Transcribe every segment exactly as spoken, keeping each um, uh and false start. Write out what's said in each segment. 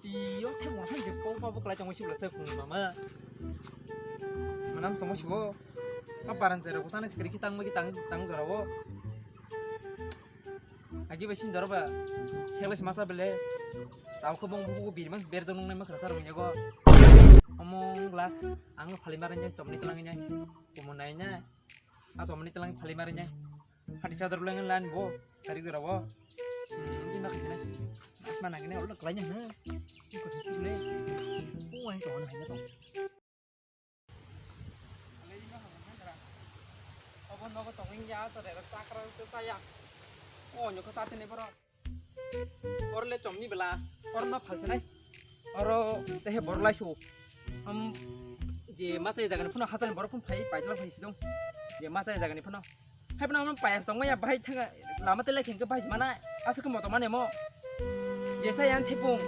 Iyo, thek wang thang je pau pau bo klai tongwi sibla se khung mama. Manam tongma sibo. Ma baran jera ko sana sikri ki tang ma ki tang tang jora bo. Agi ba sin jora ba. Sekles masa bele. Tau ko bong buku bir mang ber jong nang ma khara sar nyago. Omong la ang phali mar nya chomni tlang nya. Kumun nai nya. A chomni tlang phali mar nya. Hati sadar ulang lan bo. Sari jora bo. Hmm, ini nak sini. Asma nak ini udah kelanya ha. Ini kok sini. Oh, yang kawan hanya tong. Obo nogo tongwi ya to rega chakra to saya. O nyoko satene boro. Orle chomni bela. Orma phalsenai. Oro tehe borlai su. Am je masa jagani phano hatani borok phano phai paidla phai sidong. Je masa jagani phano. Hai phano payas tongmaya bahai thanga lama tele khengke bahai mana asuk moto mane mo. Jesa yang thepung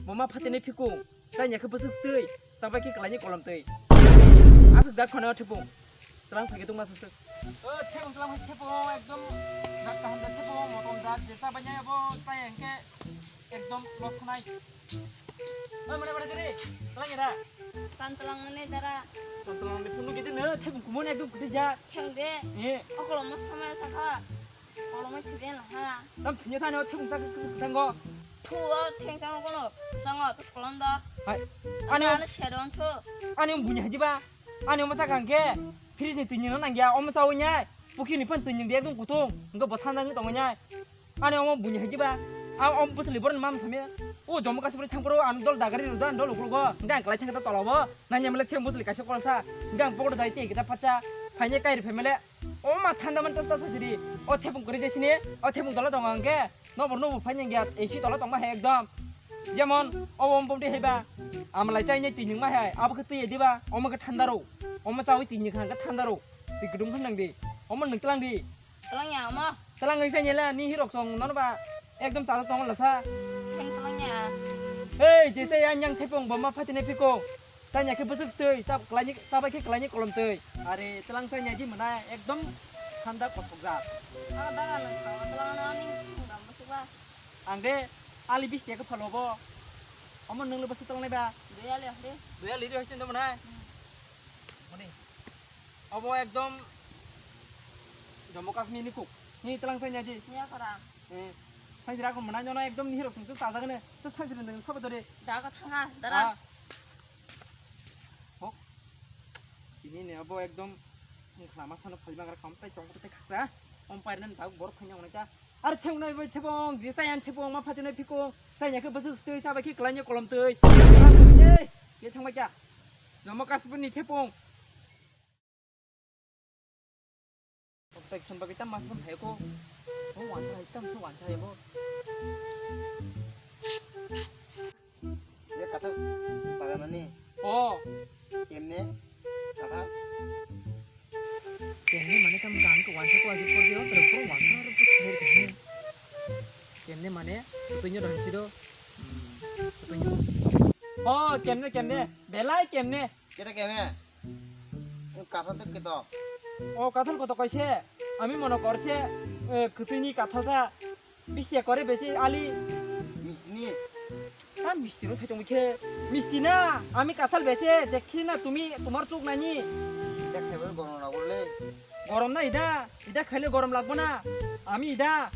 mama phatene phikung chanya khe bwswk stwi chabai khe kwlaini kolom twi. Asuk jak khone thepung tlang phai khe tongma saswk. O thepung tlang phai thepung ekdom jak kaham jak thepung motom jak je chabai nya bo chaya hwnkhe ekdom los khanai. O mane mane kiri tlang era. Tan tlang mane dara. Tan tlang mane phunu gidi ne thepung kumon ekdom gidi jak. Thengde. Eh. Okoloma samaya sakha. Kolomai thibena ha. Tam thinya sani o thepung sak kis sango. Thu o theng sango kono. Sango to kolom da. Hai. Ani ani ano sedon so. Ani bunya hajiba. Ani omo sakang ke. Fridge ni twi nang ya omo sawi nyai. Pukhi ni phan twi nang dia ekdom kutung. Engko bo thanda ngi tongo nyai. Ani omo bunya hajiba. Am om bwsli borok mam samya. O Jammu Kashmir thang pro an dol dagari ru dan dol ukul go. Engko ang klai thang ta tola bo. Nanya mele theng bwsli kaisa kolsa. Engko ang pokor dai te kita pacha. Phanya kai ri phamele. O ma thanda man tas tas siri. O thepung kori jesini. O thepung dola tongo angke. Nobor nobo phai nang ya. Esi dola tongma hai ekdom. Jemon o om bomdi haiba. Amlai chai nai twi nung ma hai. Abo khe twi diba. Omo khe thanda ro. Omo chawi twi nung kha thanda ro. Twi kudum khan nang di. Omo nung tlang di. Tlang ya omo. Tlang ngai chai nyela ni hirok song non ba. Ekdom chajak tong lasa. Theng tlang ya. Hei, je chai yang yang thepung bomma phatine phiko. Chanya khe bwswk stwi, chap-, kwlaini, chabai khe kwlaini kolom twi. Are, tlang chanya di mwnai, ekdom thanda kothok jak. Ang daga nang thango, tlang ani thango, bwswk ba? Ang de, ali bis tiya khe phalo bo. Omo nung le bwswk tlang nai ba? Dui ali hwnkhe. Dui ali ri hoisin do mwnai? Hmm. Muni. Obo ekdom Jammu Kashmir ni kuk. Ni tlang chanya di. Ni akara. Eh, thangjira ko mwnai nono ekdom ni hirok thung chajak ne. To thangjira nang khabo dore. Daga thanga, dara. Ah. Hok. Chini ne abo ekdom wngkha lama sano phali magra kam tai tong tai khaksa. Om pairna ni tabuk borok phanya onai ta. Ar theng nai bai thebong, je chai an thebong, ma phati nai phiko. Chai ya khe bwswk twi, chabai khe kwlai ni kolom twi. Ye thang bai kya. Jammu Kashmir ni thebong. Protection bagwi tam mas ban hai ko. Bo wansa hai tam se wansa hai bo. Ye kathal paganani. O. Kemne? Kathal? Kemne mane tam gang ko wansa ko agi por de otro pro wansa ro pus kher kemne. Kemne mane tuinyo dhan chido. Hmm, tuinyo. O, kemne, kemne. Belai kemne. Keta kemne? Kathal to keto. O, kathal koto kaise. Ami mono korse, eh, kwtwini kathal ta. Bisi kore besi ali. Misni. Ta misti no saichung khe. Misti na, ami kathal bese, dekhi na tumi, tomar chuk nani. Dekhai bole gorom lagbo le. Gorom na ida, ida khaile gorom lagbo na. Ami ida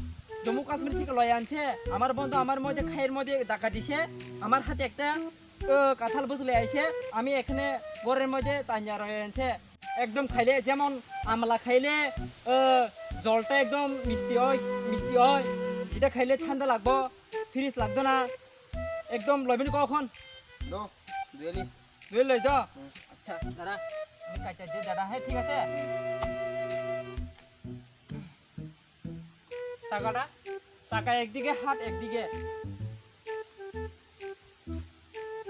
Jammu Kashmir thik loya anse, amar bondo, amar moje khair moje daka dise, amar hate ekta, eh, kathal bwsle aise, ami ekhane gorer moje tanya roya anse. Ekdom khaile jemon amla khaile, eh, jolta ekdom misti oi, misti oi. Ida khaile thanda lagbo, fridge lagdo na. Ekdom loibini kok hon. Do, dueli. Dueli loi do? Hmm. Acha, dada. Ami kaita de dada, hai, thik ase? Chakada? Chaka ekdige, hat ekdige.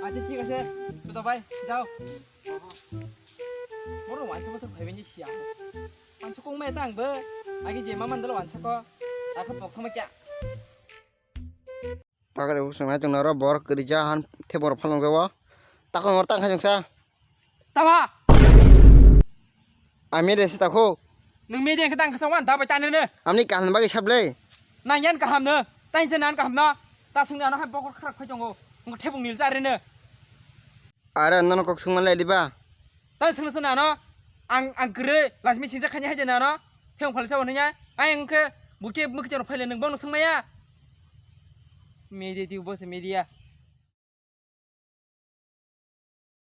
Acha, thik ase. Duda bhai, jao. Boro wansa bwswk phaibaini siya. Wansa kok mai ta angbo. Agi je ma mandalo wansa ko. Takha pok thangma kya? Takare usung hai tong naro bor kwrwija han thebor phalong jago. Takon ngor tang hai jongsa. Tama. Ami de se takho. Nung mede khe tang khasa wan da bai tane ne. Amni kaham bagwi sable. Nang yan kaham ne. Tani se nan kaham no. Ta sung nano hai bokor kharak khai tongo. Ngo thebung nil chare ne. Are nono kok sungma lai diba? Ta sung se nano. Ang, ang kere lasmi singja khanya hai de nano. Thebung phal chabo nanya. Ai ang ke buke mukhe jor phai le nung bang no sung maya. Media di bo se media.